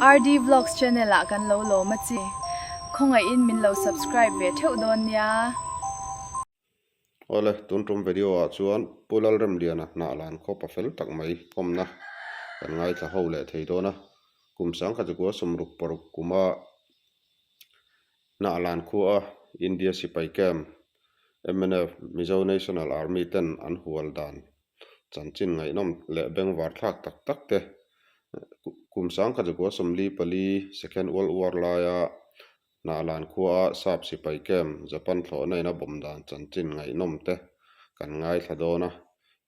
RD Vlogs channel ah kan lo lawm a chi. Khawngaihin min lo subscribe ve theuh dawn nia. Awle, tun tum video ah chuan Pu Lalremliana hnah lan khawp a fel tak mai kawmna kan ngaithla ho leh thei dawn a. Kum sangkhatzukua sawmruk paruk kuma hnah lan khua a India sipai camp mnf Mizo National Army ten an hual dan chanchin ngaihnawm leh bengvar thlak tak tak te kum sangkhatzukua 44 Second World War laia Hnahlan khua a sap sipai camp Japan thlawhna in a bawm dan chanchin ngaihnawm te kan ngaithla dawn a,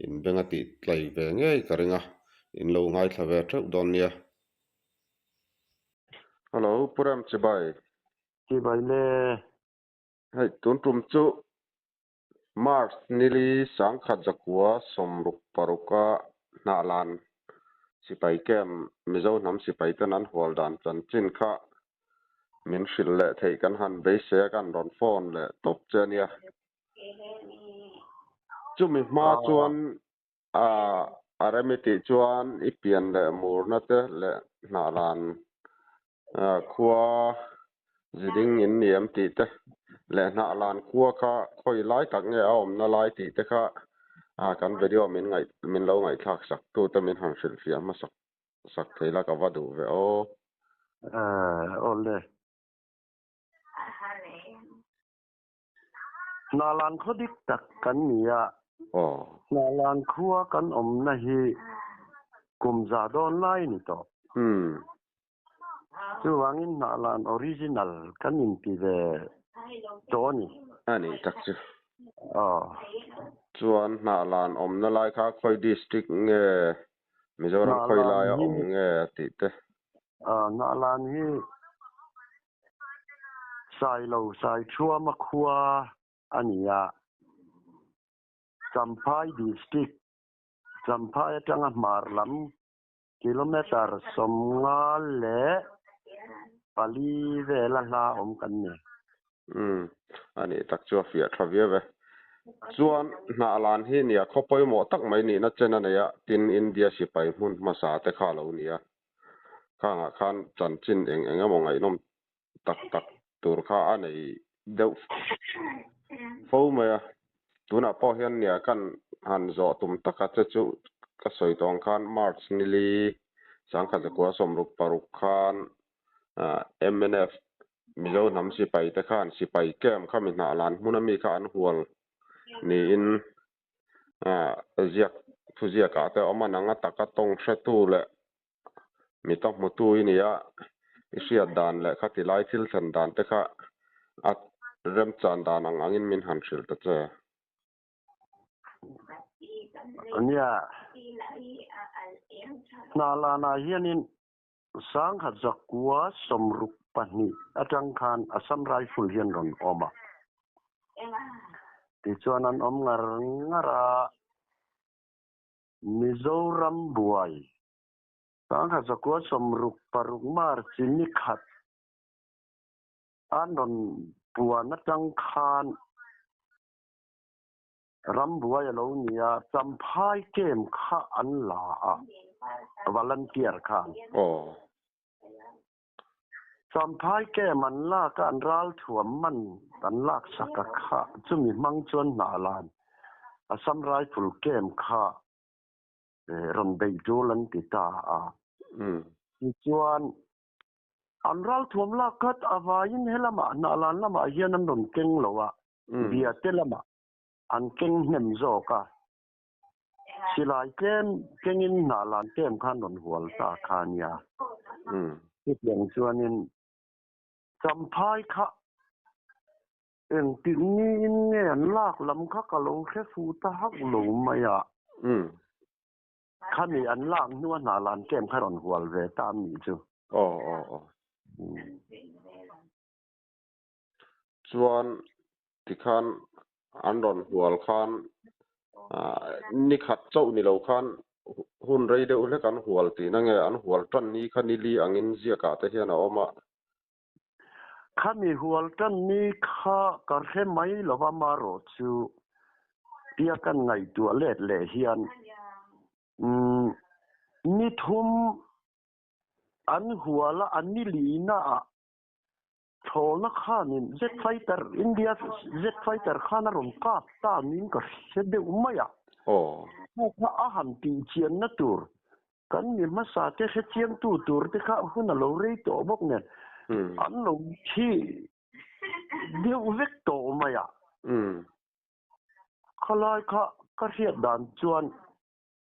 in beng a tih tlai ve ngei ka ring a, in lo ngaithla ve theuh dawn nia. Hello, Pu Rem Chibai. Chibai le. Hei, tun tum chu March nili sangkhat zakua 66 a Hnahlan sipai camp Mizo hnam sipai ten an hual dan chanchin kha min hrilh leh theih kan han beisei a kan rawn phone leh tawp che a nia. Chumi hma chuan a rem i tih chuan i pian leh murna te leh Hnahlan Khua ziding in ni em tih te leh hnah lan khua kha khawi lai tak nge a awmna lai tih te kha kan video min ngaih min lo ngaihthlak sak tu te min han hrilhfiah hmasak sak thei la ka va duh ve aw. Awle. Hnah lan khaw dik tak kan ni a. Hnah lan khua kan awmna hi kum za dawn lai ni tawh. Chuvangin hnahlan original kan inti ve tawh a ni. A nih tak chu. Aw. Chuan hnahlan awmna lai kha khawi district nge Mizoram khawi laia awm nge tih te. Aw, hnahlan hi Sailo Saithuama khua a ni a, Champhai district, Champhai atanga hmar lam Kilometre 54 vela hla awm kan ni. Umm, a nih tak chu a fiah tha viau e. Chuan hnah lan hi nia khaw pawimawh tak mai nihna chen a nei a, tin India sipai hmun hmasa te kha a lo ni a. Khangah khan chanchin eng eng emaw ngaihnawm tak tak tur kha a nei deuh fo mai a, tunah pawh hian nia kan han zawh tum taka che chu ka sawi tawh ang khan March nili 1966 khan mnf Mizo hnam sipai te khan sipai camp kha mi hnah lan hmun ami kha an hual niin ziak thuziakah te a awm a, nanga taka tawng hretu leh Mi ta hmutu i nia, i hriat dan leh kha tilai thil thlen dan te kha a remchan dan ang angin min han hrilh ta che. Nia, hna lanah hianin 1962 atang khan Assam Rifle hian rawn awm a. Tichuan an awm ngar ngar a. Mizoram buai 1966 March ni khat an rawn puan atang khan ram buai a lo ni a, Champhai camp kha an la a, volunteer khan. Champhai camp an lak a, an ral thuam man an lak sak a kha, chumi hmang chuan hnah lan Assam Rifle camp kha rawn beih tul an ti ta a. Tichuan an ral thuam lak khat avaiin helamah hnah lan lamah hian an rawn keng lo a, Biate lamah an keng hnem zawk a. Silai tlem kengin hnah lan tlem khan rawn hual ta kha a nia. Chutiang chuanin Champhai kha engtik niin nge an lak lam kha ka lo hre fu ta hauh lo mai a. Khami an lak hnua hnah lan tlem kha rawn hual ve ta a nih chu. Aw aw aw. Chuan tikhan an rawn hual khan ni khat chauh ni lo khan hun rei deuh hlek an hual tihna nge an hual tan ni kha ni li angin ziakah te hian a awm a. Khami hual tan ni kha ka hre mai lova marawh chu tia kan ngaihtuah let leh hian ni thum. An hual a, an ni lina ah thlawhna khanin Jet fighter, India Jet fighter khan a rawn kap ta niin ka hre deuh mai a. Kha kha a han tih chianna tur kan mi hmasa te hre chiangtu tur te kha hun a lo rei tawh bawk nen an lo thi deuh vek tawh mai a. Khalai kha ka hriat dan chuan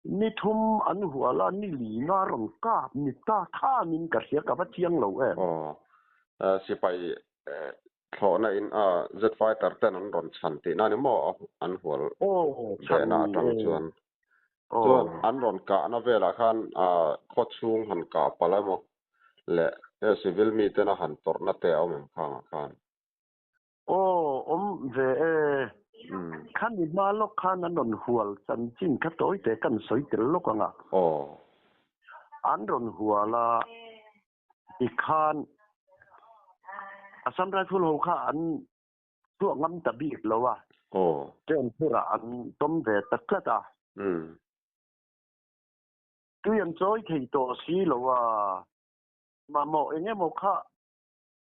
Ni thum an hual a, ni li na rawn kap ni ta khanin ka hria ka va chiang lo em. Aw, sipai thlawhna in a jet fighter ten an rawn chhan tih na ni maw an hual behna atang chuan. Chuan an rawn kahna velah khan khaw chhung han kah palh emaw leh civil miten a han tawrhna te a awm em khangah khan. Aw, awm ve e. Khami hma lawk khan an rawn hual chanchin kha tawi te kan sawi tel lawk ang a. Aw. An rawn hual a, tikhan Assam Rifle ho kha an chhuak ngam ta bik lo a. Aw. Train phurah an tawm ve ta tlat a. Tui an chawi thei tawh si lo a, mamawh eng emaw kha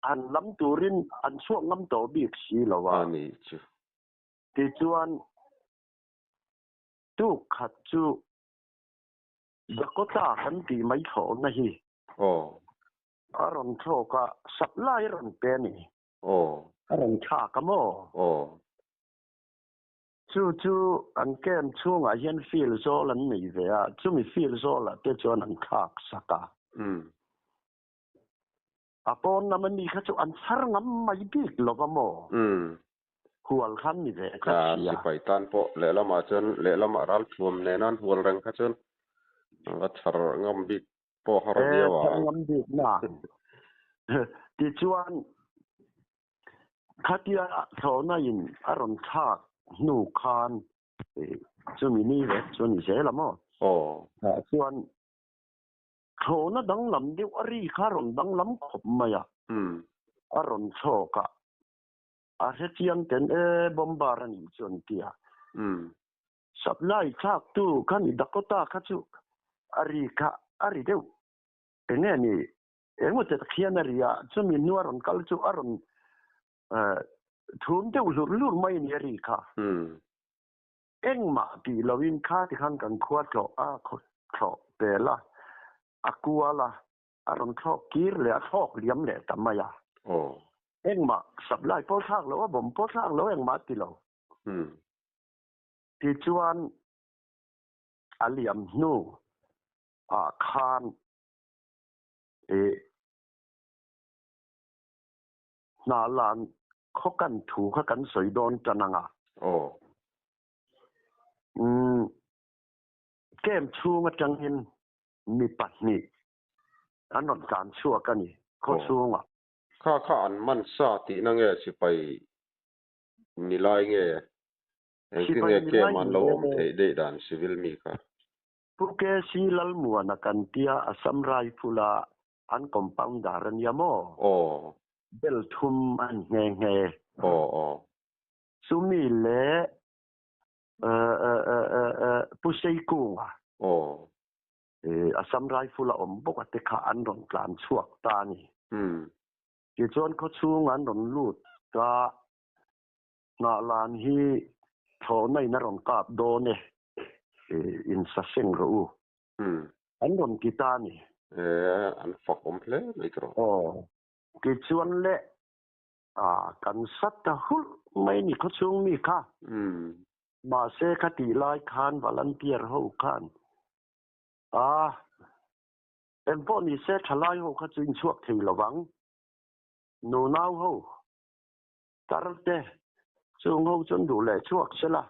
Han lam turin an chhuak ngam tawh bik si lo a. A nih chu. Tichuan, tuk khat chu Dakota kan tih mai thlawhna hi. Aw. A rawn thlawk a, supply a rawn pe a ni. Aw. A rawn thlak a maw? Aw. Chu chu an camp chhungah hian field zawl an nei ve a, chumi field zawlah te chuan an thlak sak a. Umm. A pawn lam a ni kha chu an chhar ngam mai bik lo va maw? Hual khan ni ve tlat sia. Sipai tan pawh lehlamah chuan lehlamah ralthuam nena an hual reng kha chuan va chhar ngam bik pawh har viau a. Chhar ngam bik na. Tichuan khatia thlawhna in a rawn thlak hnu khan chumi ni vek chu a ni zel a maw? Aw. Chuan Thlawhna danglam deuh a ri kha a rawn danglam khawp mai a, a rawn thlawk a, a hre chiang ten e bomber a nih chu an ti a. Supply thlaktu kha ni Dakota kha chu a ri kha a ri deuh eng nge ni engemaw te tak hian a ri a, chumi hnua rawn kal chu a rawn thum deuh hlur hlur mai a ni a ri kha. Engmah tih loin kha tikhan kan khua tlawh a thlawh pel a, a kual a, a rawn thlawk kir leh a thlawk liam leh ta mai a. Engmah supply pawh thlak lo a, bomb pawh thlak lo engmah ti lo. Tichuan a liam hnu ah khan ih Hna lan khaw kan thu kha kan sawi dawn tan ang a. Aw. Umm, camp chhung atangin mi pahnih an rawn tlan chhuak a ni, khaw chhungah. Kha kha an man sa tihna nge sipai ni lai nge? Engtin nge camp an lo awm theih daih dan civil mi kha? Pu KC Lalmuana kan tia Assam Rifle a An compounder a nia maw? Aw. Bel thum a ni nghe nghe. Aw aw. Chumi leh Pu Seikunga. Aw. Assam Rifle a awm bawk a te kha an rawn tlan chhuak ta a ni. Umm. Tichuan khawchhung an rawn lut ta, Hnahlan hi thlawhna in a rawn kap dawn e, in sa seng rawh u. An rawn ti ta a ni. E, an fak awm hle mai tawh. Aw, tichuan le, kan sa ta hulh mai ni khawchhung mi kha. Mahse kha tih lai khan volunteer ho khan, a, engpawh ni se thalai ho kha chu inchhuak thei lovang, nunau ho. Tar te, chung ho chuan duh leh chhuak se la,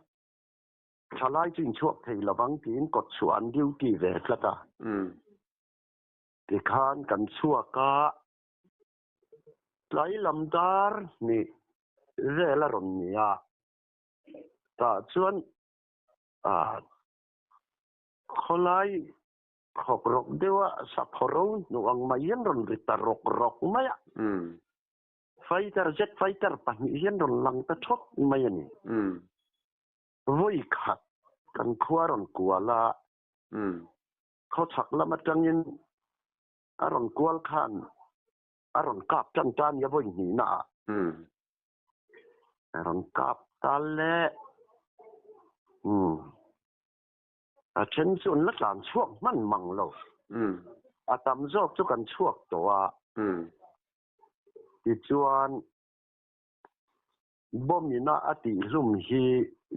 thalai chu inchhuak thei lovang tiin kawt chhuah an duty ve tlat a. Tikhan kan chhuak a, tlai lam dar hnih vel a rawn ni a, tah chuan khawlai khawk rawk deuha saphaw ro hnuh ang mai hian rawn ri ta rawk rawk mai a. Fighter jet fighter pahnih hian rawn lang ta thawk mai a ni. Vawi khat kan khua rawn kual a, khawchhak lam atangin. A rawn kual khan a rawn kap tan ta nia vawi hnihna ah. A rawn kap ta le. Umm. A then chu an la tlan chhuak hman mang lo. A tam zawk chu kan chhuak tawh a. Tichuan bomb ina a tihhlum hi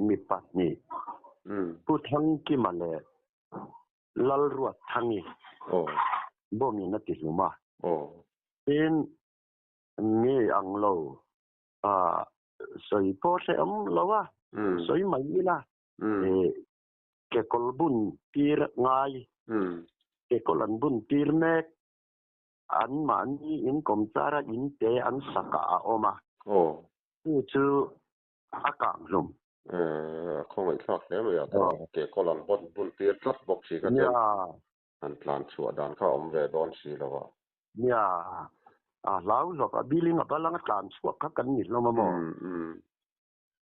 mi pahnih Pu Thangkima leh Lalruatthangi bomb in a tihlum a. Tin, ngei ang lo sawi pawh hrehawm lo a, sawi mai ila kekawl bun tir ngai, kekawl an bun tir mek, an mahni in kawmchara in te an sak ah a awm a, chu chu a kang hlum. A khawngaihthlak hle mai a, kekawl an bun tir tlat bawk si kha chuan an tlan chhuah dan kha a awm ve dawn si lo a. Nia, a hlau hlawk a, building a bal anga tlan chhuak kha kan ni hlawm a maw?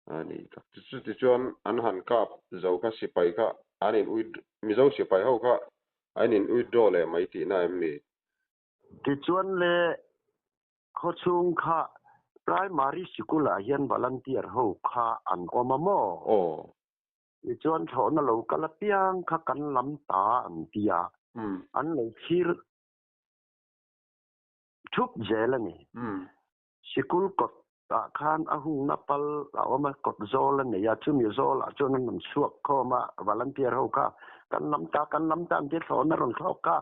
A ni tak. Chutichuan an han kap zo kha sipai kha an in Mizo sipai ho kha an in withdraw leh mai tihna em ni? Tichuan le khawchhung kha primary sikul ah hian volunteer ho kha an awm a maw? Aw. Tichuan thlawhna lo kal apiang kha kan lam ta an ti a, an lo thlir thup zel a ni. Sikul kawt ah khan a hungna pal a awm a, kawt zawl a nei a, chumi zawl ah chuan an rawn chhuak khawm a, volunteer ho kha kan lam ta, kan lam ta an ti thlawhna rawn thlawk kha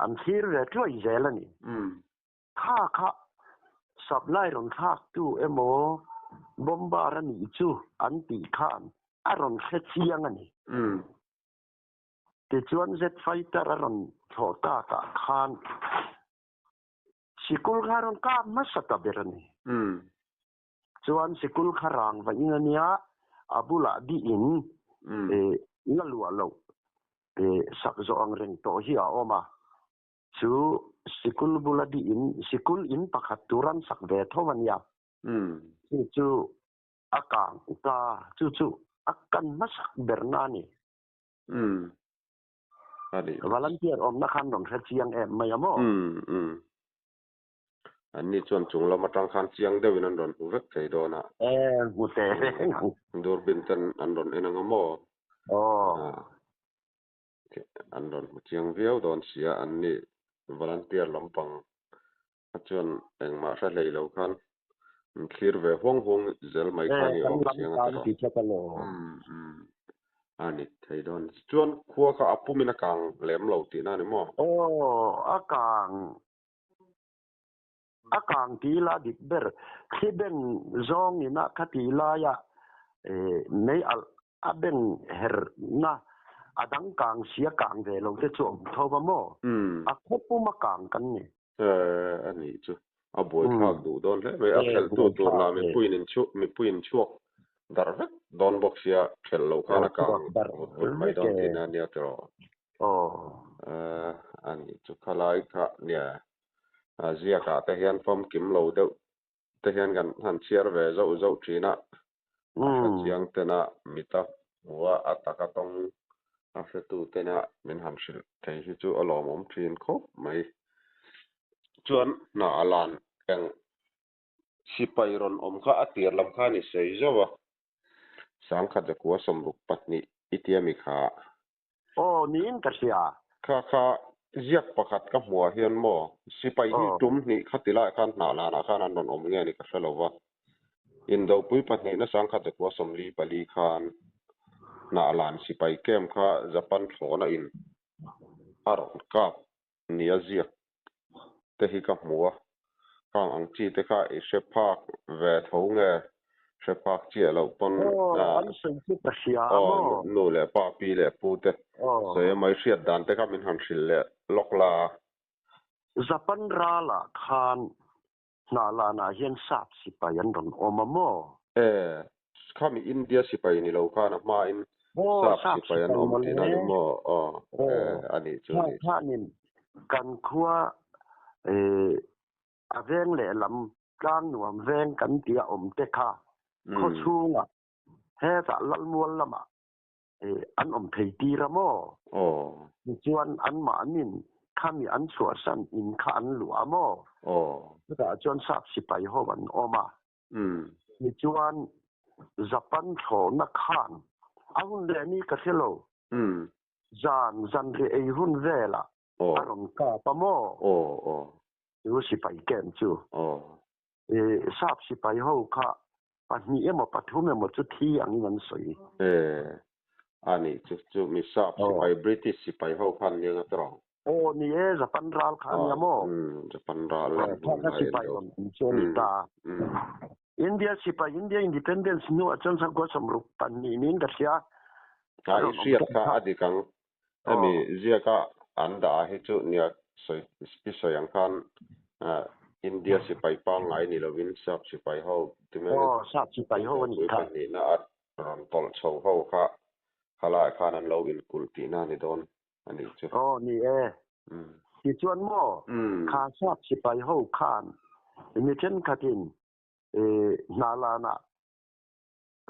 an thlir ve tluai zel a ni. Kha kha supply rawn thlak tu emaw bomber a nih chu an tih khan a rawn hre chiang a ni. Tichuan jet fighter a rawn thlawh tak ah khan Sikul kha rawn kap hmasa ta ber a ni. Chuan sikul kha rang va ing a nia, a bulah dihin la luah loh sak zawh ang reng tawh hi a awm a. Chu sikul bula dihin sikul in pakhat tur an sak ve tho a nia. Chu chu a kang ta, chu chu a kan hmasak berna a ni. Volunteer awmna khan rawn hre chiang em mai a maw? Umm umm. An ni chuan chung lam atang khan chiang deuhin an rawn hmu vek thei dawn a. Eh, hmu teh reng ang. Durbin ten an rawn en ang a maw? Aw. An rawn hmu chiang viau dawn sia, an ni volunteer lampang kha chuan engmah hre hlei lo khan an thlir ve huang huang zel mai kha ni awm chiang a tiraw. Umm umm a ni thei dawn. Chuan khua kha a pumin a kang lem lo tihna a ni maw? Aw a kang a kang tih ila dik ber thli beng zawngin a kha tih laia mei alh a beng herna a dang kang si a kang ve lo te chu a awm tho va maw? A khaw pum a kang kan ni. Eh, a nih chu. A buaithlak duh dawn hle mai. A thelhtu tur lah mipuiin in chhuak, mipuiin chhuak darh vek dawn bawk sia, thelh loh khan a kang vut vut mai dawn tihna a nia tiraw. Eh, a nih chu. Khalai kha nia, ziakah te hian famkim lo deuh te hian kan han chhiar ve zauh zauh thin a, a hre chiang tena mita hmua a taka tawng a hretu tena min han hrilh thei hi chu a lawmawm thin khawp mai. Chuan hna a lan eng sipai rawn awm kha a tir lam kha a ni sawi zauh a, sangkhat zakua 62 i tia mi kha. Aw, niin ka hria. Kha kha ziak pakhat ka hmuh ah hian maw, sipai hi tum hnih kha ti laiah khan hnah lanah khan an rawn awm nge ni ka hre lo va. Indopui pahnih na sangkhat 144 khan hnah lan sipai camp kha Japan thlawhna in a rawn kap nia ziak te hi ka hmu a, khang ang chi te kha i hre phak ve tho nge hre phak chiah loh pawn Aw, an sawi chu ka hria a maw? Nu leh pa, pi leh pu te sawi a mai hriat dan te kha min han hrilh leh lawk la. Japan ralah khan Hnahlanah hian sap sipai an rawn awm a maw? E, khami India sipai ni lo khan a hmain sap sipai an awm tihna a ni maw? Aw, e, a nih chu a nih chu. Khanin kan khua e, a veng lehlam tlang nuam veng kan tia awm te kha khaw chhungah hetah Lalmual lamah e, an awm thei tir a maw? Aw. Tichuan anmahnin. Khami an chhuahsan in kha an luah a maw? Aw. Chutah chuan sap sipai ho an awm a. Umm. Tichuan Japan thlawhna khan a hun leh ni ka hre lo. Umm. Zan zanriah ei hun velah Aw. a rawn kap a maw? Aw aw. Chu sipai camp chu. Aw. Sap sipai ho kha pahnih emaw pathum emaw chu thi angin an sawi. E, a nih chu chu mi sap sipai British sipai ho khan nia nga tawrh ang. Aw ni e, Japan ral kha ania maw? Umm, Japan ral leh Kha kha sipai rawn awm chu a ni ta. India sipai, India Independence hnuah chuan Sangkua sawmruk pahnih niin ka hria. A i hriat kha a dik ang. Hemi ziaka an dah hi chu nia sawi i sawi ang khan India sipai pangngai ni lovin sap sipai ho tinge Aw, sap sipai ho a nih kha. Pahnihna a rawn tawlh chho ho kha khalaiah khan an lo inkulh tihna a ni dawn a nih chu. Aw, ni e. Tichuan maw, kha sap sipai ho khan mi thenkhatin hna lanah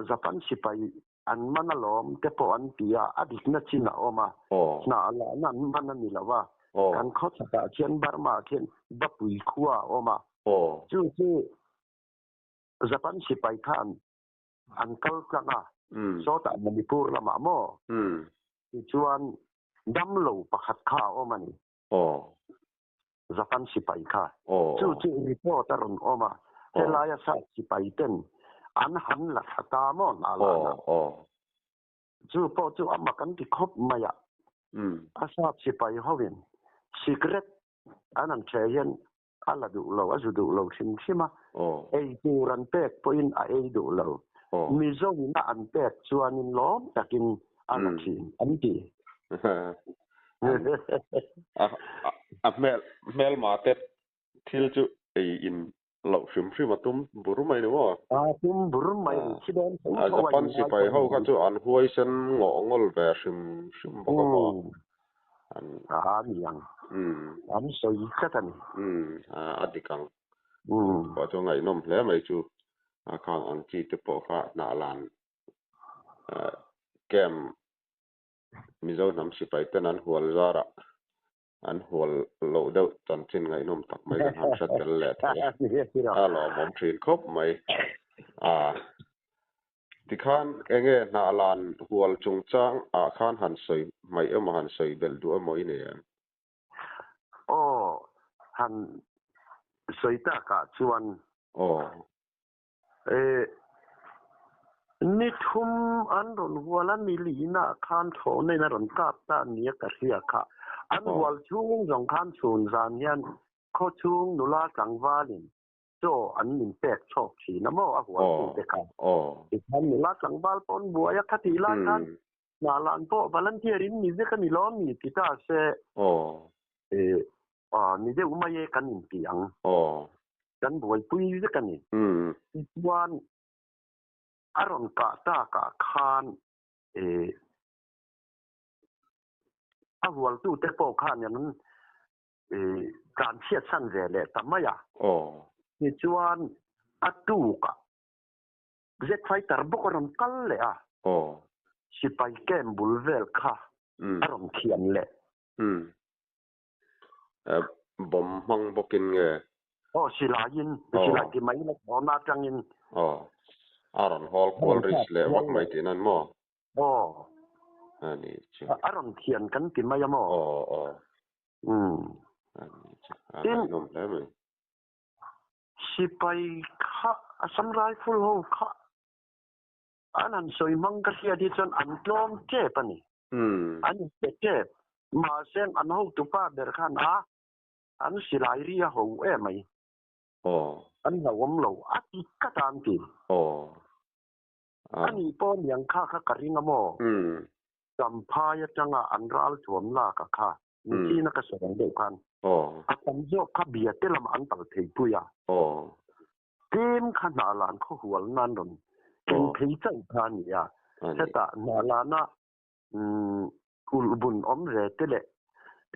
Japan sipai an man alawm te pawh an ti a, a dikna chin a awm a, hnah lahna an man a ni lo a, kan khawchhakah khian Burma ah khian Bapui khua a awm a, chu chu Japan sipai khan an kal tlang a, sawtah Manipur lamah maw? Tichuan damlo pakhat kha a awm a ni. Japan sipai kha. Chu chu report a rawn awm a, helaia sap sipai ten an han la thla ta maw hna lana. Chu pawh chu a mak an ti khawp mai a. A sap sipai hovin cigarette an han ṭhe hian a la duh lo, a zu duh lo hrim hrim a. Ei tur an pek pawhin a ei duh lo. Mizo ina an pek chuanin lawm takin a la ṭhin an ti. A hmel hmelma te thil chu ei in loh hrim hrim a tum bur mai ni maw? A tum bur mai ni khi dawn tho tho a Japan sipai ho kha chu an huaisen ngawh ngawl ve hrim hrim bawk a maw? An A ni ang. An sawi tlat a ni. A dik ang. Pawh chu ngaihnawm hle mai chu a khang ang chi te pawh kha hnah lan camp Mizo hnam sipai ten an hual zarah an hual loh deuh chanchin ngaihnawm tak mai kan han hre tel leh thei a, a lawmawm thin khawp mai. A tikhan enge hnah lan hual chungchang ah khan han sawi hmaih emaw han sawi belh duh emaw i nei em? Aw, han sawi takah chuan. Aw. Eh, ni thum an rawn hual a, ni lihna khan thlawhna in a rawn kap ta a nia ka hria kha. An hual chhung zawng khan chhun zan hian khaw chhung nula tlangvalin chaw an min pek chhawk thin a maw a hual tu te kha. Tikhan nula tlangval pawh an buai a, khatih lai khan hna lan pawh volunteer in ni vek a ni lawm ni ti ta se. Eh, ni deuh mai e kan inti ang. Kan buaipui vek a ni. Tichuan a rawn kah takah khan a hualtute pawh khan an tlan chhiat san ve leh ta mai a. Tichuan a tukah Z fighter bawk a rawn kal leh a. Sipai camp bul vel kha a rawn thian leh. Bomb hmang bawkin nge? Aw, silaiin, silai ti mai ila tawna atangin. Aw, a rawn hawl kual risk leh vak mai tih nan maw? Aw. A nih chu. A rawn thian kan ti mai a maw? Aw, aw. Umm. A nih chu, a ngaihnawm hle mai. Sipai kha, Assam Rifle ho kha An han sawi hmang ka hriat hi chuan an tlawm tep a ni. An inpe tep. Mahse an hotupa ber khan a an silai ri a ho em mai. An hlauhawm lo a ti tlat a an ti. A nih pawh niang kha kha ka ring a maw? Champhai atanga an ral thuam lak a kha nichina ka sawi ang deuh khan a tam zawk kha bia te lamah an pal thei pui a. Tlem kha hnahlan khaw hual nan rawn ken phei chauh kha a ni a. Hetah hnahlana ulh bun awm ve te leh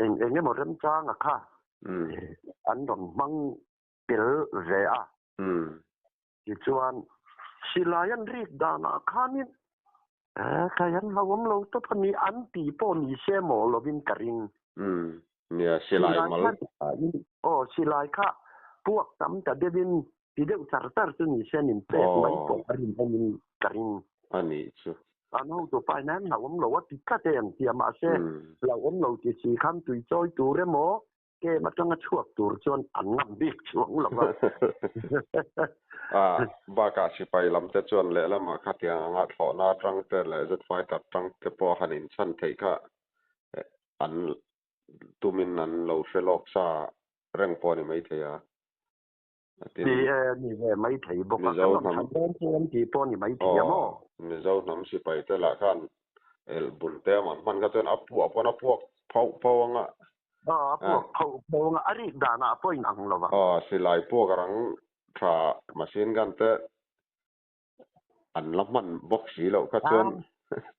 eng eng emaw remchanga kha an rawn hmang tel ve a. Tichuan, silai an rik danah khanin he kai an hlauhawm lo tawp a ni an tih pawh ni se maw lovin ka ring. Nia, silai Silai mal. kha aw silai kha puak tam ta deuhin ti deuh char char chu ni se an inpek mai pawh a rinawmin ka ring. A nih chu. An hotu pa in an hlauhawm lo a ti tlat e an ti a, mahse hlauhawm lo ti si khan tui chawi tur emaw kem atanga chhuak tur chuan an ngam bik chuang lo va. A, bakah sipai lam te chuan lehlamah khatiang anga thlawhna atang te leh jet fighter tang te pawh han inchhan theih kha an tumin an lo hre lawk sa reng pawh a ni maithei a. Ti e, ni ve maithei bawk a, kan rawn chhan dawn chu an tih pawh a ni maithei a maw? Mizo hnam sipai te lah khan elh bul te a man hman kha chuan a puah pawn a puak phauh phauh ang a. Aw, a puak phauh phauh ang a, a rik danah pawh in ang lo ang. Aw, silai puak rang tha machine gun te An la hman bawk si loh kha chuan.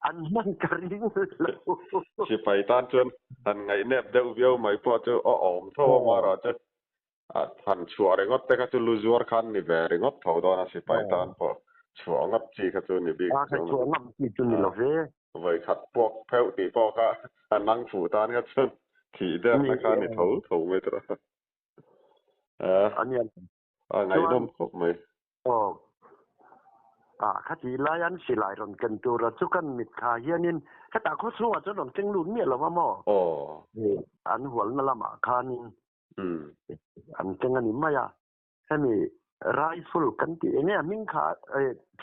An hman ka ring lo. Sipai tan chuan han ngaihnep deuh viau mai pawh chu a awm tho a marawh chu han chhuah ringawt te kha chu lu zuar khan ni ve ringawt tho dawn a sipai tan pawh chhuah ngap chi kha chu ni bik chuang. Chhuah ngam chi chu ni lo ve. Vawikhat puak pheuh tih pawh kha a nang fuh tan kha chuan thih derna kha ni tho tho mai tawh a. A ngaihnawm khawp mai. Aw. Ah, khati lai an silai rawn ken tura chu kan mit kha hianin hetah khaw chhungah chuan rawn keng lut miah lo va maw? Aw. An hualna lamah khanin an keng a ni mai a. Hemi rifle kan tih enge a hming kha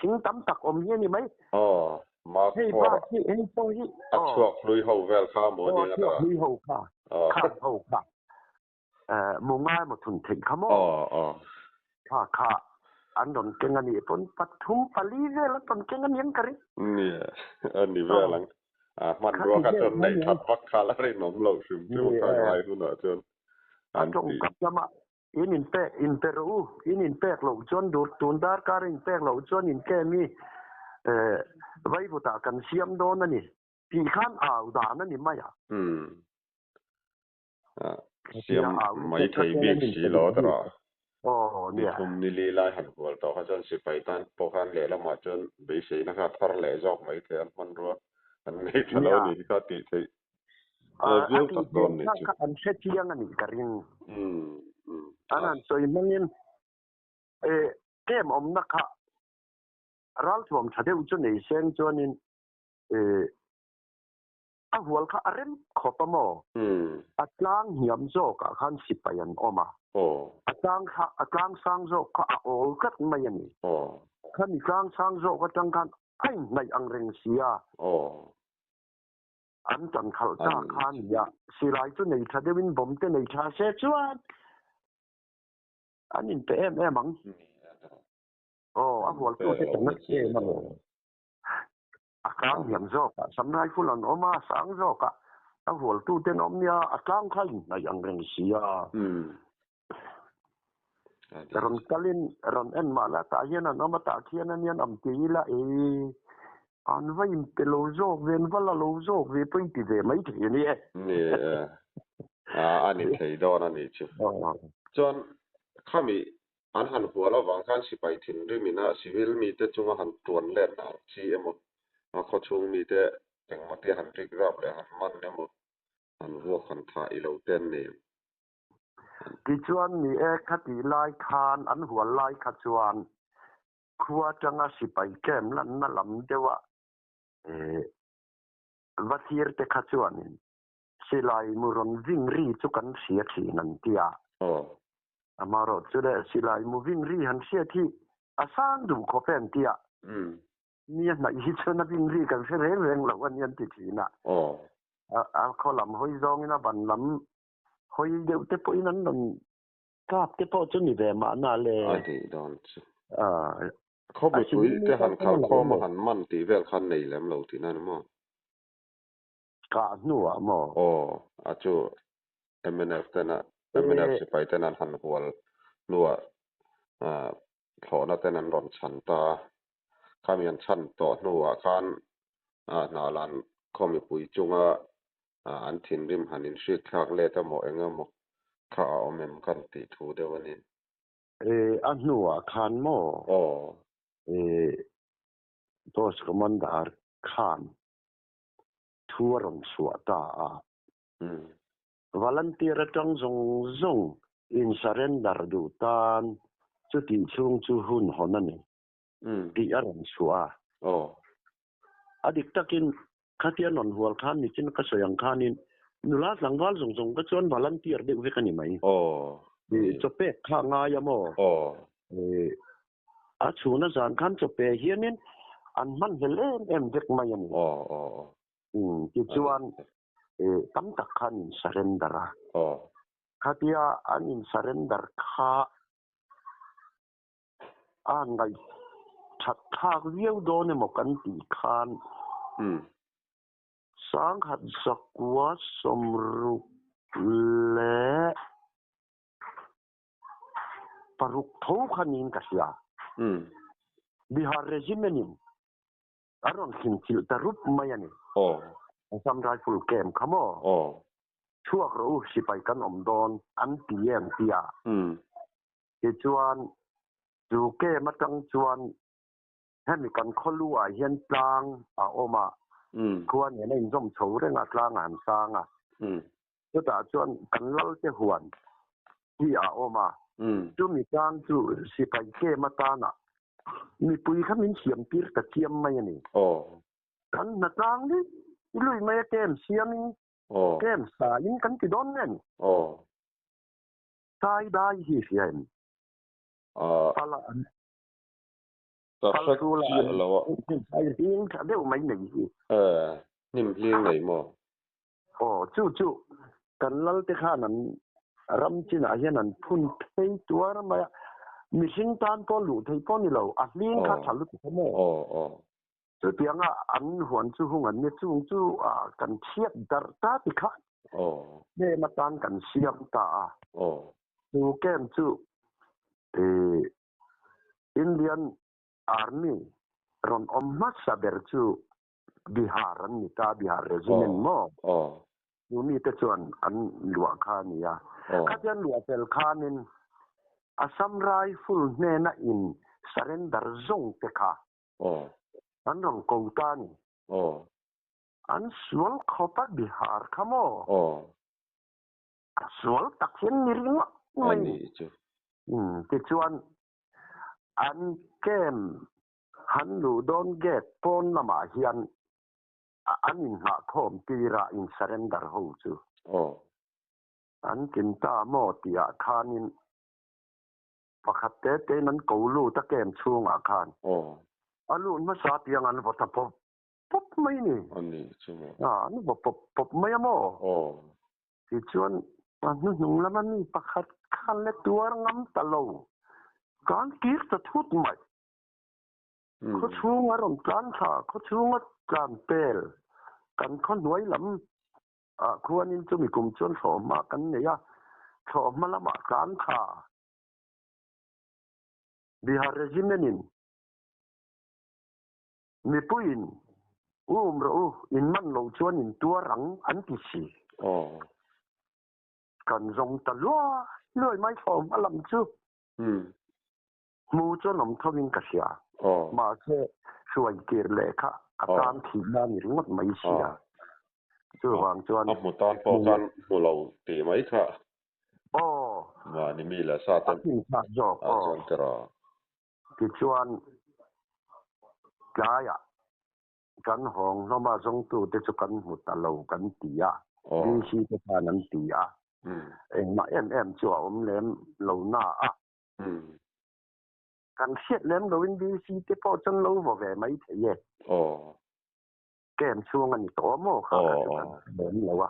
thing tam tak awm hi a ni mai. Aw, Mark Hei four bak hi, hei pawh hi. A chhuak hlui ho vel kha maw ni ang a? Aw, a chhuak hlui ho kha. Kha ho kha. Mu ngai maw thun theih kha maw? Kha kha an rawn keng a nih pawn pathum pali vel an rawn keng a niang ka ring. Nia, a ni vel ang. A hmanrua kha chuan neih that vak kha la rinawm loh hrim hrim a kha ngai hunah chuan an ti. A tawngkam lamah in inpek inpe rawh u, in inpek loh chuan dur tun darkar inpek loh chuan intlem hi vaivutah kan siam dawn a ni tih khan au dan a ni mai a. Siam mai thei bik si lo ta rawh. Ni thum ni li lai han hual tawh kha chuan sipai tan pawh khan lehlamah chuan beiseina kha a thar leh zawk mai thei a, hmanrua an nei tha lo ni kha tih theih viau tak dawn ni chu. An hre chiang a nih ka ring. An han sawi hmangin kem awmna kha ralthuam tha deuh chu nei seng chuanin A hual kha a rem khawp a maw? A tlang hniam zawkah khan sipai an awm a. A tlang kha, a tlang sang zawk kha a awl tlat mai a ni. Khami tlang sang zawk atang khan a inhnaih ang reng si a. An tan khalh ta kha a ni a. Silai chu nei tha deuhin bomb te nei tha se chuan an inpe em em ang. Aw, a hualtute tan a em a maw? A tlang hiam zawk ah sam rifle an awm a, a sang zawk ah a hualtu ten awm nia, a tlang kha inhnaih ang reng si a. Rawn kalin rawn en mah la tah hian an awm a, tah khian a nian am ti ila e an va inpe lo zawk ve, an va la lo zawk ve pawh inti ve mai thei a ni e. Ni e, a ni thei dawn a nih chu. Chuan khami An han hual avang khan sipai thinrim ina civil mite chunga han tuan let ang chi emaw, a khawchhung mite engmaw te han rik rap leh han man emaw, han vuak han thah i lo te an nei ang. Tichuan ni e, khatih lai khan an hual lai kha chuan khua atanga sipai camp lanna lam deuha va thlir te kha chuanin Silai mu rawn ving ri chu kan hria thin an ti a. Amaherawh chu le silai mu ving ri han hriat hi a sang duh khawp e an ti a. Mi a hnaih hi chuan a ving ri kan hre reng reng lo a ni an ti thin a. A khaw lam hawi zawngin a ban lam hawi deuh te pawhin an rawn kap te pawh chu ni ve mahna le. A nih dawn chu. Khaw mipui te han khalkhawm a han man tih vel khan nei lem lo tihna ni maw? Kah hnuah maw? Aw, a chu mnf ten a, mnf sipai ten an han hual hnuah thlawhna ten an rawn chhan ta a, khami an chhan tawh hnuah khan Hnahlan khaw mipui chunga an thinrim han inhriat thlak let emaw eng emaw kha a awm em kan tih thu deuh a ni. A hnuah khan maw? Aw. Post Commander khan thu a rawn chhuah ta a. Volunteer atang zawng zawng in surrender duh tan chutih chhung chu hun hawn a ni tih a rawn chhuah a. A dik takin khatia rawn hual khan nichin ka sawi ang khanin nula tlangval zawng zawng kha chuan volunteer deuh vek a ni mai. Chawpek kha a ngai a maw? A chhuna zan khan chawpe hianin an hmanhlel em em vek mai a ni. Tichuan tam tak khan in surrender a. Khatia an in surrender kha a ngaih that thlak viau dawn emaw kan tih khan sangkhat zakua sawmruk leh paruk tho kha niin ka hria. Bihar Regiment in a rawn hlimchilh ta rup mai a ni. Assam Rifle camp kha maw? Chhuak rawh u, sipai kan awm dawn an ti em tia. Tichuan, chu camp atang chuan hemi kan khawlu ah hian tlang a awm a, khua nen a inzawm chho reng a, tlang a han sang a. Chutah chuan kan lalte huan hi a awm a, chumi tang chu sipai camp atana mipui kha min siam tir ta chiam mai a ni. Kan hna tlang ni lui mai a camp siamin, camp sain kan ti dawn nge ni? Sai dai hi hria em? Pala an Ka hre chiah lo a. Sai hling tha deuh mai nei hi. Hnim hling nei maw? Aw, chu chu kan lalte khan an ram chinah hian an phun phei tuar mai a, mihring tan pawh luh theih pawh ni lo, a hling kha tha lutuk a maw? Chutianga an huan chu hung an nia, chung chu kan chhiat darh ta ti kha hnem atan kan siam ta a. Chu camp chu Indian Army rawn awm hmasa ber chu Bihar an ni ta, Bihar Regiment maw? Chu mite chuan an luah kha a ni a. Khatia an luah fel khanin Assam Rifle hnena in surrender zawng te kha an rawn ko ta a ni. An sual khawp a Bihar kha maw? A sual tak hian ni ringawt mai. Tichuan an camp Han luh dawn gate pawn lamah hian an inhnahkhawm tir a, in surrender ho chu. An kin ta maw tih ah khanin pakhat te tein an ko lut a camp chhungah khan. A lut hmasa piang an vaw ta pawp pawp mai ni. An vaw pawp pawp mai a maw? Tichuan a hnuhnung lama mi pakhat khan le tuar ngam ta lo. Kan kir ta thut mai. Khaw chhung a rawn tlan thla, khaw chhung a tlan pel. Kan khaw hnuai lam ah khuanin chumi kum chuan thlawhhma kan nei a, thlawhhma lamah tlan thla. Bihar Regiment in mipuiin um rawh u, in man lo chuan in tuar ang an ti si. Kan zawng ta luai luai mai thlawhhma lam chu. Hmu chuan awm tho in ka hria. Mahse, hruai kir leh kha a tan thih na ni ringawt mai sia. Chuvang chuan. A hmu tan pawh khan hmu lo tih mai kha. Mahni mi leh sa ten. A thinchak zawk. Ah chuan ka ra. Tichuan, tlaiah kan hawng hlawm a, zawngtute chu kan hmu ta lo kan ti a, DC te khan an ti a. Engmah em em chu a awm lem lo na a. Kan hriat lem loin DC te pawh chuan lo vaw ve mai thei e. Camp chhung a ni tawh maw kha kha chu kan hre lem lo a.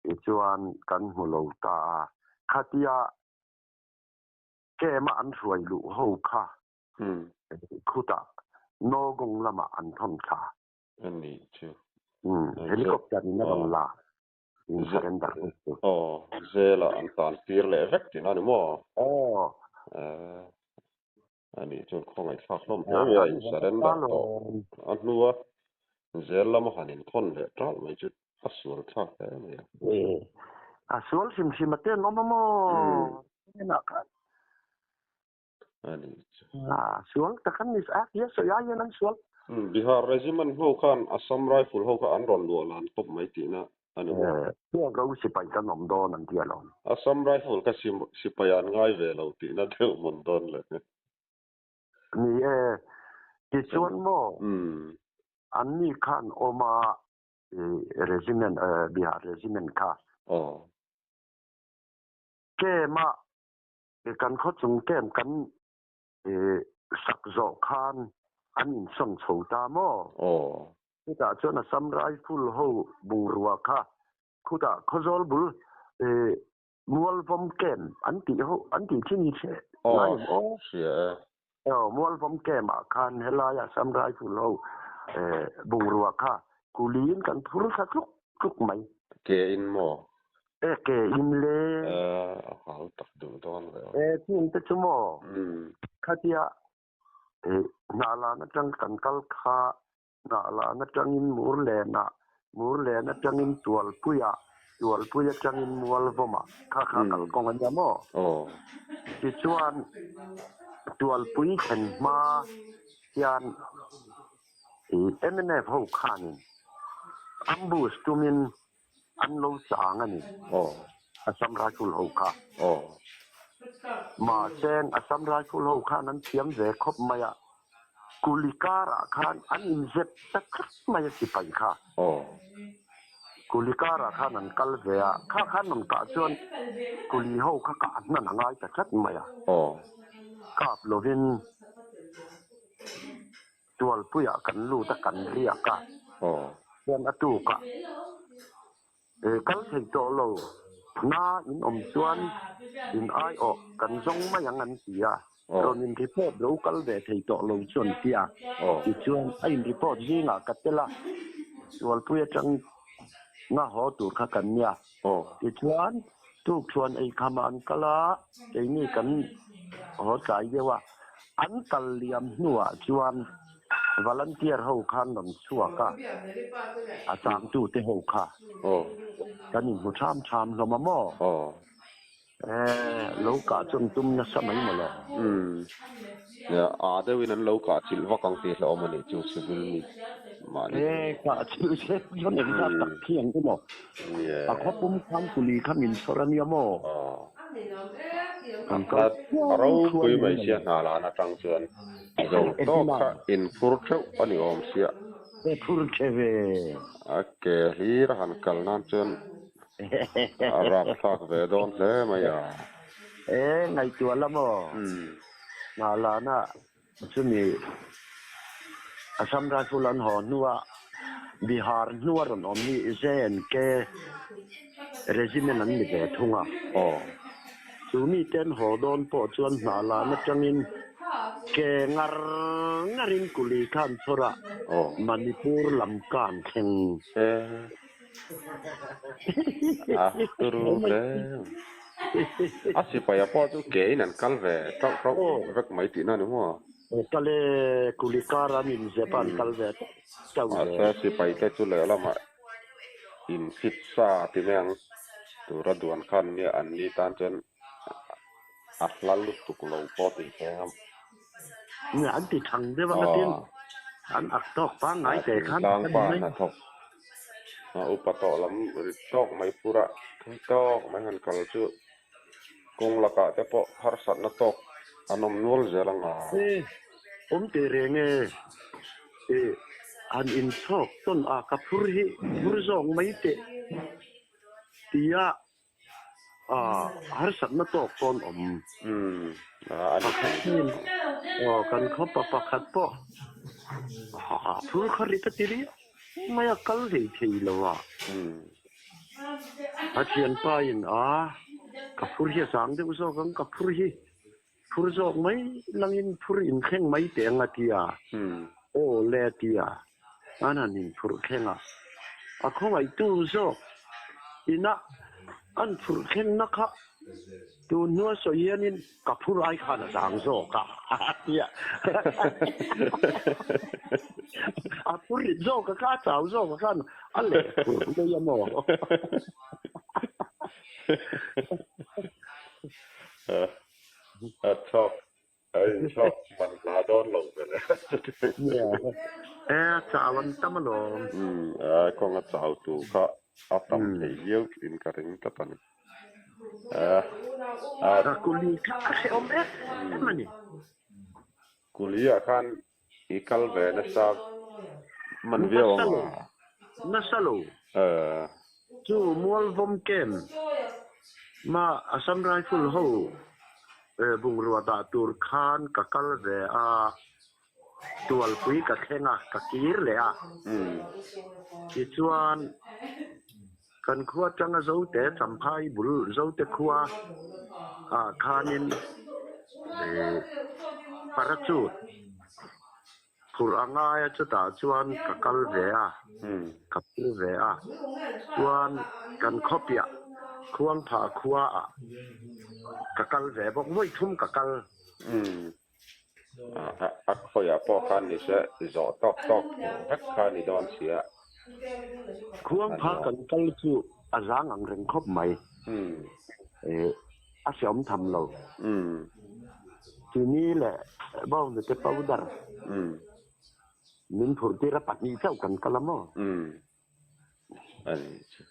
Tichuan kan hmu lo ta a. Khatia camp a an hruai luh ho kha khutah Nogong lamah an thawn thla. Helicopter in a rawn la. In surrender vek chu. Aw, zela an tan tir leh vek tih na ni maw? Aw. Eh, a nih chuan khawngaihthlak hlawm hle mai a, in surrender tawh a hnua zel lama han inkhawn leh ṭalh mai chu a sual thlak hle mai a. Eh, a sual hrim hrim a ten awm a maw? Hnenah khan. A nih chu. A sual tak an ni a, tia sawi ai hian an sual. Bihar Regiment ho khan Assam Rifle ho kha an rawn luah lan khawp mai tihna. A ni maw? Heng sipai kan awm dawn an ti alawm. Assam Rifle kha sipai an ngai ve lo tihna deuh mawn dawn le. Ni e, tichuan maw an ni khan awm a regiment, Bihar regiment kha. Camp a kan khawchung camp kan sak zawh khan an insawn chho ta maw? Chutah chuan Assam Rifle ho bungrua kha khutah Khawzawl bul Mualvawm Camp an tih ho an tih thin hi hre ngai em aw? Hria e. Aw, Mualvawm Camp ah khan helai Assam Rifle ho bungrua kha kuliin kan phur thla tluk tluk mai. Ke in maw? E ke in le. A hau tak duh dawn ve aw. E chung te chu maw? Khatia hnahlan atang kan kal kha hnahlan atangin Murlenah, Murlen atangin Tualpuiah, Tualpui atangin Mualvawmah kha kha kal kawng a nia maw? Tichuan Tualpui thlen hma hian mnf ho khanin ambush tumin An lo chang a ni. Assam Rifle ho kha. Mahse Assam Rifle ho khan an thiam ve khawp mai a, Kuli karah khan an inzep ta tlat mai a sipai kha. Kuli karah khan an kal ve a, kha khan rawn kah chuan Kuli ho kha kah hnan a ngai ta tlat mai a. Kap lovin Tualpuiah kan lut a, kan riak a, chuan a tukah kal thei tawh lo na in awm chuan in aiawh kan zawng mai ang an ti a, rawn in report lo kal ve thei tawh lo chu an ti a, tichuan a in report zingah ka tel a, Tualpui atang nga haw tur kha kan nia, tichuan tukṭhuan eikham ah an kal a, keini kan haw tlai deuh a. An kal liam hnuah chuan volunteer ho khan rawn chhuak a, a changtute ho kha kan inhmu tham tham hlawm a maw? Eh, lo kah chuan tum nasa mai maw le? Umm, a deuhin an lo kah chilh vak ang tih hlauhawm a nih chu civil mi mahni. Eh, kah chilh se chuan engzat tak khi ang emaw? A khawpum khan kuli kha min chhawr a nia maw? Kan kal a ropui mai sia hna lan atang chuan zo tawk kha in phur theuh a ni awm sia. E phur che ve. A ke hlir a han kal nan chuan a rapthlak ve dawn hle mai a. E ngaihtuah la maw? Hna lana chumi Assam Rifle an haw hnua Bihar hnua rawn awm hi JNK Regiment an ni ve thung a. Chu mite an haw dawn pawh chuan hna lan atangin ke ngar ngarin kuli kha an chhawr a, Manipur lam ka an thleng. A turu hle. A sipaia pawh chu kein an kal ve tauh tauh vek mai tihna a ni maw? Kal e, kuli kar an inzep a an kal ve tauh zel. Mahse sipaite chu lehlamah infit sa ti mai ang tura duan khan nia an ni tan chuan a hla lutuk lo pawh tih thei ang. Nia an ti thang deuh ang a tin an ak tawk pangngai te khan Thingtlang pa hnathawk a upa tawh lam rit tawk mai pura thui tawk mai han kal chu kawng lakah te pawh harsatna tawk an awm nual zel ang a. E awm teh reng e, e han inchhawk tawn a ka phur hi phur zawk mai teh tia harsatna tawk pawn awm. Pakhat hian aw kan khawpa pakhat pawh phur kha ri ka ti riau mai a kal hlei thei lo a. A thianpa in a ka phur hi a zang deuh zawk ang ka phur hi phur zawk mai langin phur inthleng mai teh ang a ti a. Aw le a ti a. An han inphurh thleng a, a khawngaihtu zawk ina an phurh thlengna kha tun hnua sawi hianin ka phur ai khan a zang zawk a, a ti a. A phur rit zawk a kha, a chau zawk a khan a leh phurh mai a maw? A chhawk A inchhawk man hla dawn lo ve le. E, a chau an tam alawm. Umm, a kawng a chau tu kha. A tam thei viau in ka ring tlat a ni. A kuli kha a hrehawm em em a ni. Kuli ah khan i kal ve nasa man viau ang a. Nasa lo. Chu Mualvawm camp ma Assam Rifle ho bungrua dah tur khan ka kal ve a. Tualpui ka thleng a, ka kir leh a. Tichuan, kan khua atanga Zote Champhai bul Zote khua ah khanin parachute phurh a ngai a, chutah chuan ka kal ve a, ka phur ve a. Chuan kan khawpiah Khuangphah khua ah ka kal ve bawk, vawi thum ka kal. A khawiah pawh khan ni se zawh tawk tawk vek kha ni dawn sia. Khuangpha kan kal chu a zang ang reng khawp mai. A hreawm tham lo. Chini leh bawnghnute powder min phurh tir a pahnih chauh kan kal a maw? A ni chu.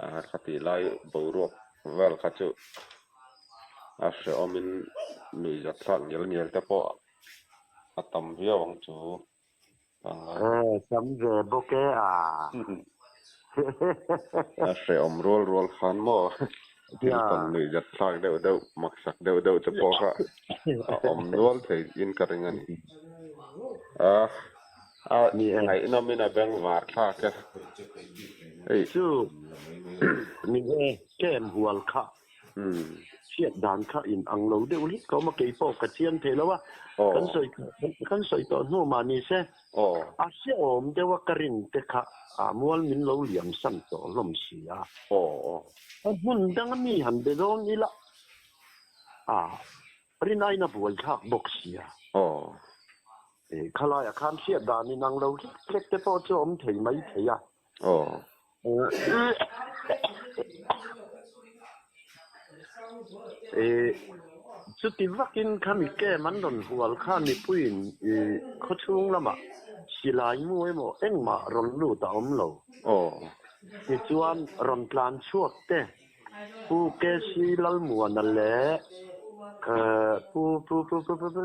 A khatih lai boruak vel kha chu a hrehawmin nuihzat thlak ngial ngial te pawh a tam viau ang chu. E tam ve bawk e a. A hrehawm rual rual khan maw thil tawn nuihzat thlak deuh deuh maksak deuh deuh te pawh kha a awm nual thei in ka ring a ni. A A ngaihnawmin a bengvar thlak e. Hei. Chu ni e, kem hual kha hriat dan kha in ang lo deuh hlek ka awm a, keipawh ka chiang thei lo a, kan sawi kan sawi tawh hnu mah ni se, a hrehawm deuh a ka rin te kha a mual min lo liam san tawh hlawm si a. A hmun dang a mi han be dawn ila a Rinaiin a buai thlak bawk sia. E, khalaiah khan hriat dan in ang lo hlek hlek te pawh chu a awm thei mai thei a. E, chuti vakin khami camp an rawn hual khan mipuiin i khawchhung lamah silai mu emaw engmah rawn lut a awm lo. Tichuan rawn tlan chhuak te Pu KC Lalmuana leh Pu Pu Pu Pu Pu Pu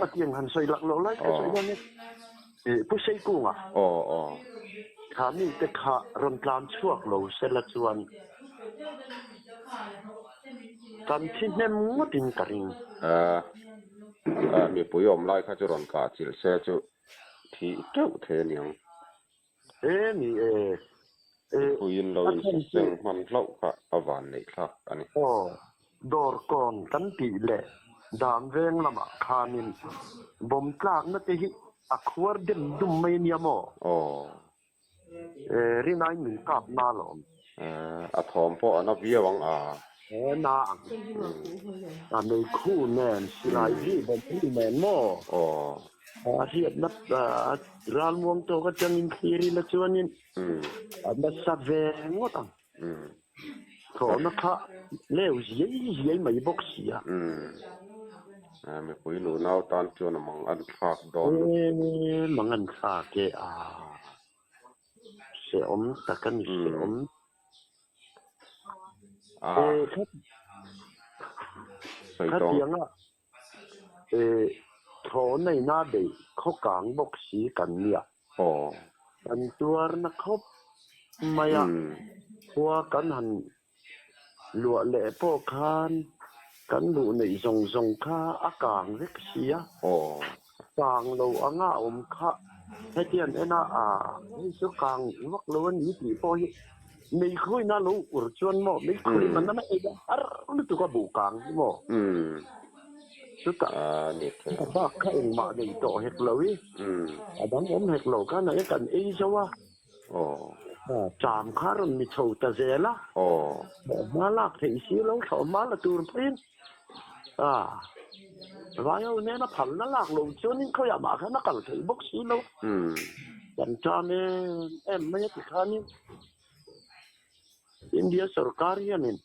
a tiang han sawi lak loh lai ka sawi hian Pu Seikunga kha mite kha rawn tlan chhuak lo sela chuan kan thi hnem ngawtin ka ring. Mipui awm lai kha chu rawn kah chilh se chu thih teuh thei a niang. E ni e. Mipuiin lo insaseng hman hlauh kha a van neih thlak a ni. Aw, dawrkawn kan tih leh dan veng lamah khanin bawm tlakna te hi a khuar dem dum mai ania maw? Aw. E, rinaiin min kap na alawm. E, a thawm pawh a na viau ang a. E, na ang. A meikhu nen, silai ri bawm ri nen maw? Aw. A hriatna ralmuang tawk atangin thlir ila chuanin a nasa ve ngawt ang. Thlawhna kha leu ziai ziai mai bawk si a. Mipui nunau tan chuan a mang an thlak dawn. E mang an thlak e a. Hrehawm tak a ni hrehawm. E khatianga Thaw neina beih khaw kang bawk si kan nia. Kan tuarna khawp mai a, khua kan han luah leh pawh khan kan luh neih zawng zawng kha a kang vek si a. Kang lo anga awm kha hetiang en a, hei chu kang vak lo a ni tih pawh hi Meikhuina lo ur chuan maw meikhui man a ei a har lutuk a buh kang hi maw chutah a bak kha engmah nei tawh hek lo i a dang awm hek lo khan a kan ei zo a ṭam kha rawn ni chho ta zel a hma lak theih si lo thlawh hma la tur pawhin vai ho nena phalna lak lo chuanin khawiah mah khan a kal theih bawk si lo kan ṭam em em mai a ti khanin India sorkar hianin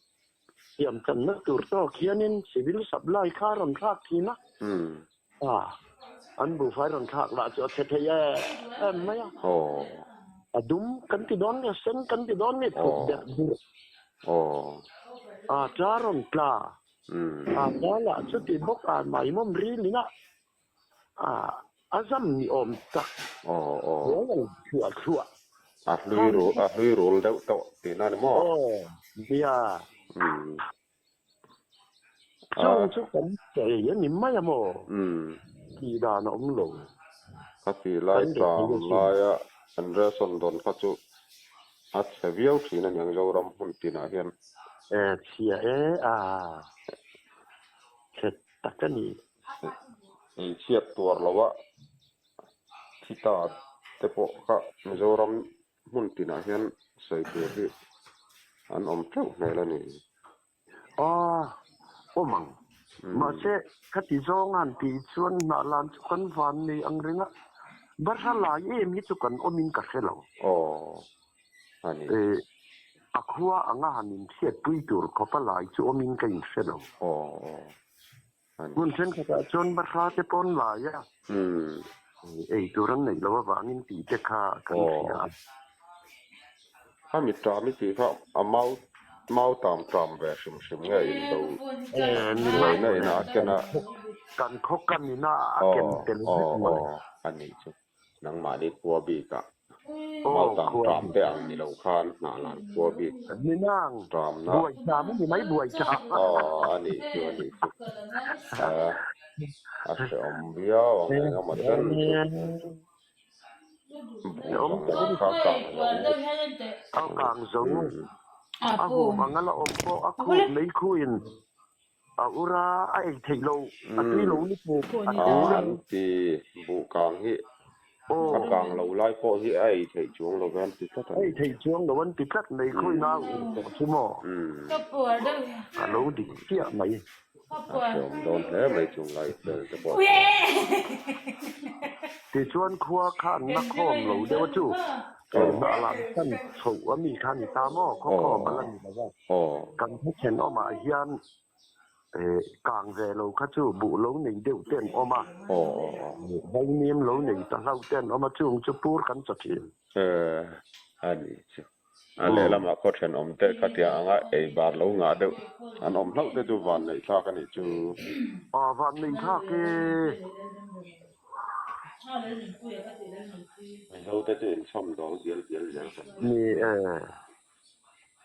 siamchanna tur tawk hianin civil supply kha a rawn thlak thin a. An buhfai rawn thlak lah chu a chhe thei em mai a. A dum kan ti dawn nge sen kan ti dawn nge thawk derh durh. A tla rawn tla. A tla lah chuti bawk a maimawm rilin a a zam ni awm tak hnuai ang thluah thluah. A hlui rul a hlui rul deuh tawh tihna ni maw? Aw nia. Chung chu kan sawi a ni mai a maw? Tih dan a awm lo. Ka tih lai tlam laia an ration dawn kha chu a chhe viau thin a niang Zoram hmun tinah hian. E chhia e a chhe tak a ni. Ei chhiat tuar lo a thi ta te pawh kha Mizoram hmun tinah hian sawi tur hi an awm teuh hmel a ni. Aw, awm ang. Mahse, khati zawng han tih chuan hnah lan chu kan van nei ang reng a, barha lai em hi chu kan awmin ka hre lo. Aw, a ni. A khua anga han inhriatpui tur khawpa lai chu awmin ka inhre lo. Aw, aw, a ni. Hmun thenkhatah chuan barha te pawn lai a, ei tur an neih loh avangin tih te kha kan hria a. A mi ṭam i tih kha a mau mau tam ṭam ve hrim hrim nge in lo buaina inah a ken a. Kan khaw kan inah a ken tel vek mai. Aw a nih chu nangmahni khua bikah mau tam ṭam te ang ni lo khan hnah lan khua bik ṭamna. Buai ṭam a ni mai buai ṭam. Aw a nih chu a nih chu a hrehawm viau ang engemaw chen chu. A kang zo a hum ang a la awm pawh a khup mai khuin a ur a, a ei theih lo, a tui lo lutuk a ti. An ti buh kang hi a kang lo lai pawh hi a ei theih chuang lo ve an ti tlat a ni. A ei theih chuang lo an ti tlat mai khuin a ur tawh chu maw? A lo dik chiah mai. A hreawm dawn hle mai chung lai fel te pawh chu. Tichuan khua kha an la khawm lo deuh a chu. Hnah lan san chhoh a mi kha a ni ta maw? Khaw khawm a la ni lo va. Kan hmachhen awmah hian kang ve lo kha chu buh lo nei deuh te an awm a, vaimim lo nei ta hlauh te an awm a, chung chu pur kan chaw thin. A ni chu. A lehlamah khaw thenawm te khatia anga ei bar lo ngah deuh an awm hlauh te chu van neih thlak a nih chu. Aw van neih thlak e. Mizo te chu inchhawm dawl dial dial zel kan ni. Ni e.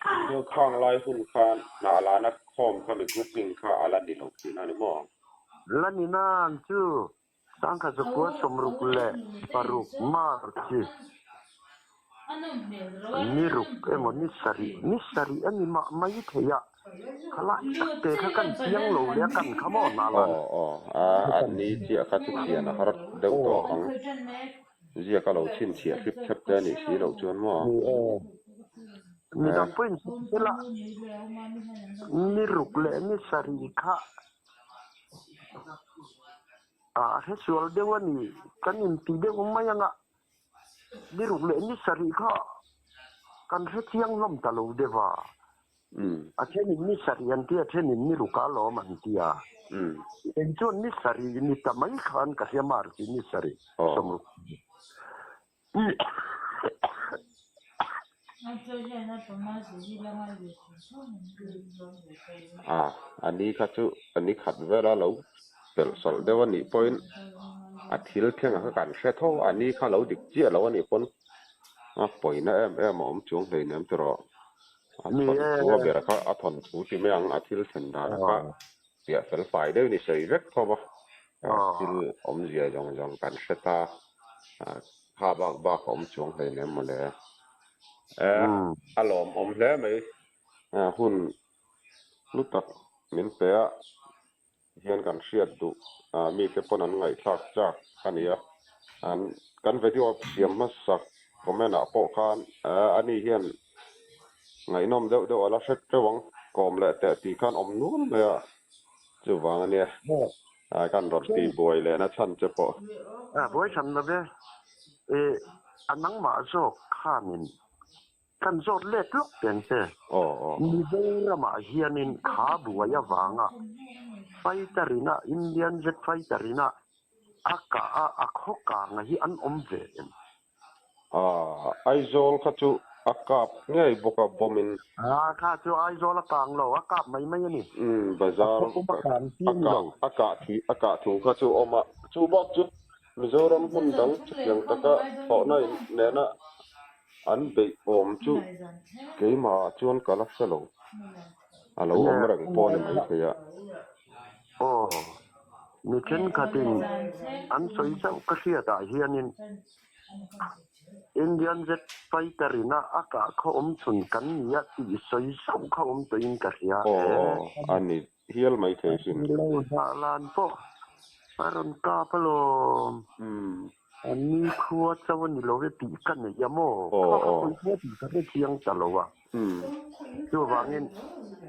Mizo khang lai hun khan hnah lana khawm kha mi grouping kha a la ni lo tihna a ni maw? La ni nan chu Sangkhat zakua 66 March ni ruk emaw ni sarih ni sarih a ni mah mai thei a, khalai tak te kha kan chiang lo leh a kan kha maw hna lan. Aw aw a a ni chiah kha chu chian a har deuh tawh ang. Ziak a lo chhinchhiah hrip thlep te a nih si loh chuan maw? Ni e. Midang pawhin sela ni ruk leh ni sarih kha A hresual deuh a ni, kan inti deuh mai anga ni ruk leh ni sarih kha kan hre chiang hlawm ta lo deuh a. A thenin ni sarih an ti a, thenin ni ruk a lawm an ti a. Kei chuan ni sarih ni ta mai khan ka hria mar chi ni sarih 60. A, a ni kha chu a ni khat vela lo pelh sawlh deuh a nih pawhin a thil thlengah kha kan hre tho a, a ni kha lo dik chiah lo a nih pawn a pawina em em a awm chuang hleinem tiraw. A thawnthu a ber kha a thawnthu ti mai ang a thil thlen dan kha piah fel fai deuh ni sawi vek tho a, thil awmzia zawng zawng kan hre ta. Kha bak bak a awm chuang hleinem mawle. A lawmawm hle mai. Hun hlu tak min pe a, hian kan hriat duh mite pawn an ngaihthlak chak a ni a. Kan video siam hmasak comment ah pawh khan ani hian ngaihnawm deuh deuh a la hre teuh ang, kawm leh teh tih khan awm nual mai a, chuvang a nia. Ai kan rawn ti buai leh na chhan che pawh. A buai chhan lo ve. E a nangmah zawk khanin kan zawt let lawk teng che. Aw aw. Mizoramah hianin kha buai avanga fighter ina Indian jet fighter ina. A kah a, a khaw kanga hi an awm ve em? Aaa, Aizawl kha chu a kap ngei bawk a bomb in. Aa, kha chu Aizawl a kang lo, a kap mai mai a ni. Umm, bazar A khaw pum a kang chi a ni lo. A kah thi, a kah thu kha chu awm a. Chu bak chu Mizoram hmun dang chutiang taka thlawhna in nena an beih awm chu keimah chuan ka la hre lo. A lo awm reng pawh a ni maithei a. Aw, mi thenkhatin an sawi zauh ka hriatah hianin Indian jet fighter ina a kah khaw awm chhun kan nia tih sawi zauh kha awm tawhin ka hria. Aw, a ni hial maithei sin. Lo hnah lan pawh a rawn kap alawm. An ni khua chauh a ni lo e tih ka nei a maw? Kha ka hawi khua tih ka hre chiang ta lo a. Chuvangin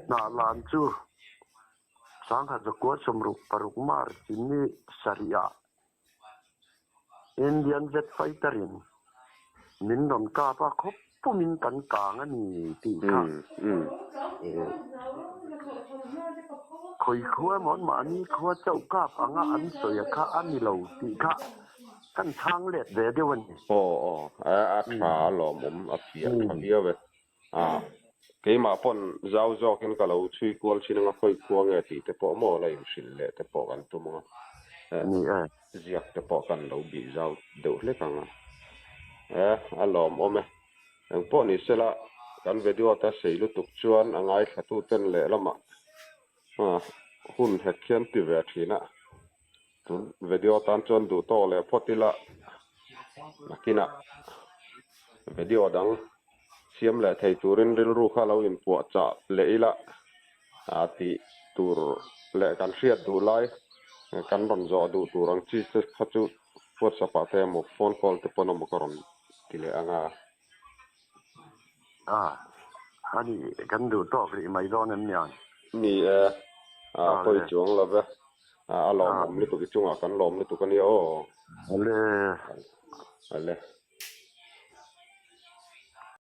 hnah lan chu Sangha zakua 66 March ni sarih ah Indian jet fighter in min rawn kap a, khawp pumin kan kang a ni tih kha khawi khua emaw an mahni khua chauh kap anga an sawi a kha a ni lo tih kha kan chhang let ve deuh a ni. Aw aw, a tha alawmawm a fiah tha viau e. A, keimah pawn zau zawkin ka lo chhui kual thin anga khawi khua nge tih te pawh maw la inhrilh leh te pawh kan tum anga, Ni e. Ziak te pawh kan lo bih zau deuh hlek ang a. E, a lawmawm e. Engpawh ni sela, kan video te a sei lutuk chuan a ngaithlatu ten lehlamah hun hek hian ti ve thin a. Tun video tan chuan duh tawk leh phawt ila nakinah video dang siam leh thei turin rilru kha lo inpuah chah leh ila ah tih tur leh kan hriat duh lai kan rawn zawh duh tur ang chi te kha chu WhatsApp ah te emaw phone call te pawn emaw ka rawn ti leh ang a. A, ani kan duh tawk rih mai dawn em niang? Ni e, a pawi chuang lo ve. A lawmawm lutuk i chungah kan lawm lutuk a nia aw. Ale. Ale.